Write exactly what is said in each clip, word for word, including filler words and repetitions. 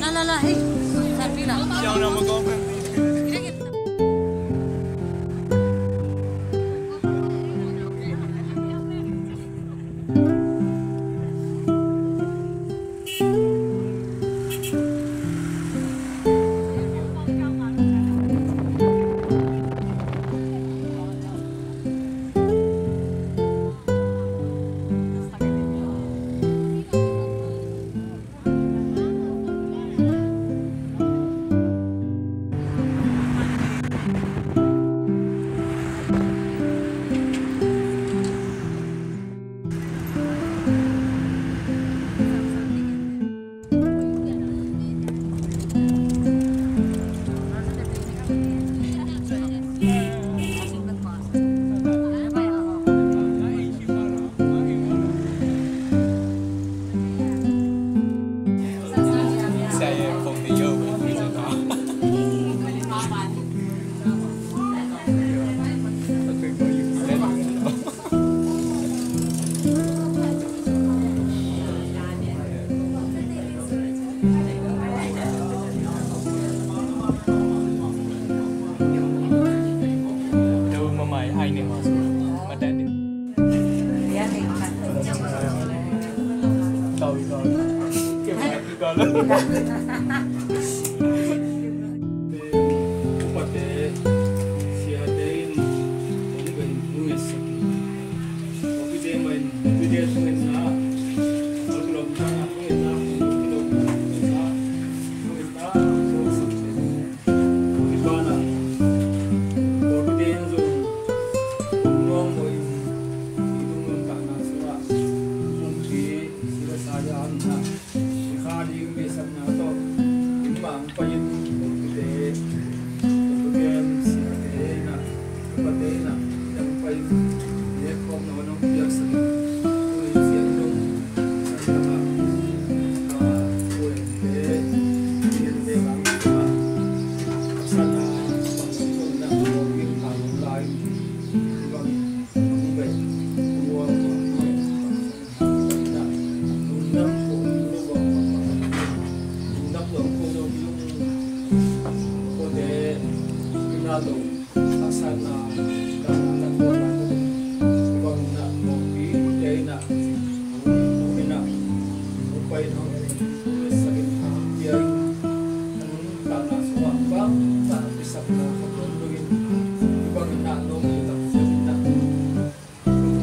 La, la, la, hey. Sarpi la. Upate, siate in hong vei nuisak in, upate mah in upate thungetna, hong lom tangah thungetna, hong lom tangah thungetna, thungetna, hong lom tangah thungetna. Hih banah upate in zong hong nuam mawh in, hih nuntakna sungah hong pi sila sa ya an na. Kha ding mehsakna tawh, in mah hong pai in, kawlpite, kawlpite siate in ah, kawlpite in ah, in ah hong pai in, lekkhawmna hong piaksak in, tuni ciang dong, sangtaka, ah, kawlpite, in ah, haksatna, bang hong tun in ah, kawlpite in ah, hong lai in, hong bang, hong bang, hong bang,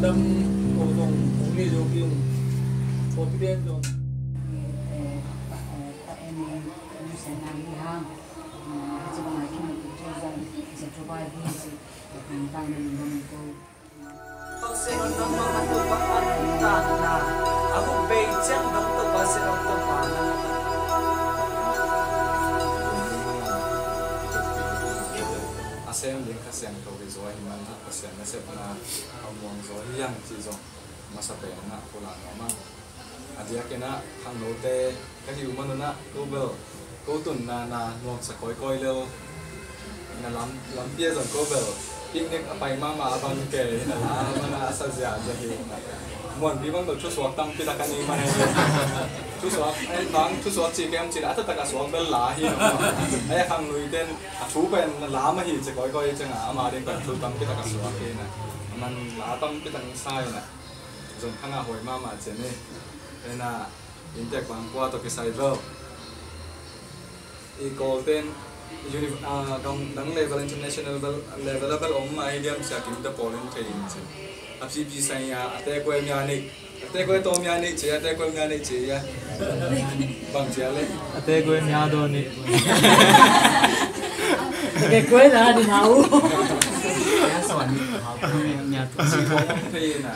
Lungdam ko zong hong nei zo kei ung. Ko piden zong. Sem ding Kha Siangtho hi zaw ahih man ah Pasian nasepna a muang zaw hi hang cih zong masa pen ah pulak nuam ing. A diakin ah khangnote ka hih uh manun ah ko bel ko tunna na nuamsa kawikawi lel. Na lam, lampi ah zong ko bel picnic a pai mahmah a bang kei hi na la mana a sa ziahziah hi. Muanpi bang bel thusuak tampi tak a nei man hi. Thusuak, ai bang thusuak ci kem ci la a taktak a suak bel la hi. Ai khangnote in a thu pen la mah hi ci kawikawi ciang a ama ding pen thu tampi tak a suak hi na. A man la tampi tak sa hi na. Zong khang a huai mahmah ci ni. Hi na, inntek bang kua tawh kisai bel i Kawlte in uni-, ah, dang, dang level, international level, level a bel om mah hi diam sia kim ta pawl in thei in ci. A pipi sai a, a te kue mia ni, a te kue to mia ni ci, a te kue mia ni ci a. Bang ci a le. A te kue mia do ni. A te kue na di na u. Mia to. Ci kong thei na.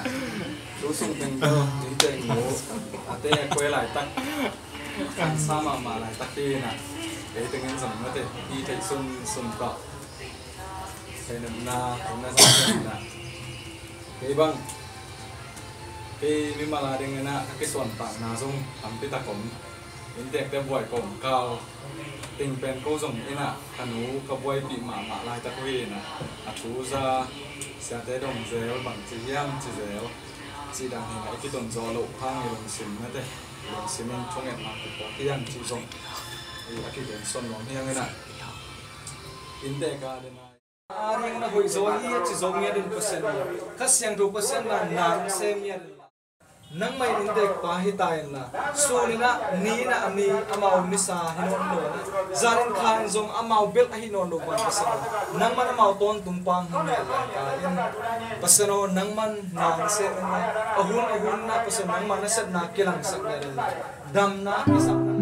Thu sung teng bel, in teng mu. A te a kue laitak. Kansa mahmah laitak hi na. Kei teng in zong mate. Hi thei sun sun tawh. Kei na na, kei na zong na. Kei bang. Kei mimal a ding in a, ka kisuan takna zong tampi tak om. Inntekte buai kawmkal. Ting pen ko zong in a, ka nu ka buaipih mahmah laitak uh hi na. A thu za, siate dong zel, bang ci hiam ci zel. Ci dang hi na, i kitun zaw loh hang i lungsim mate. I lungsim in thungetna kipuak hi hang ci zong. I a kigen son nuam hi hang in a. Inntek a den a. A ding na hoih zaw hi a ci zaw ngiat in Pasian. Kha Siangtho Pasian na nang sem ngiat in. Nangmah in inntek pa hi ta in la. Sun in a, ni in a, a ni amau nisa hi nawn lo na. Zan in kha in zong amau belh ahi nawn lo bang Pasian. Nangman amau tawntung pang hi ngiat lai ta in. Pasian aw, nangman nang sem in la. A hun a hun na Pasian nangman na sepna kilangsak ngiat in la. Damna kisakna.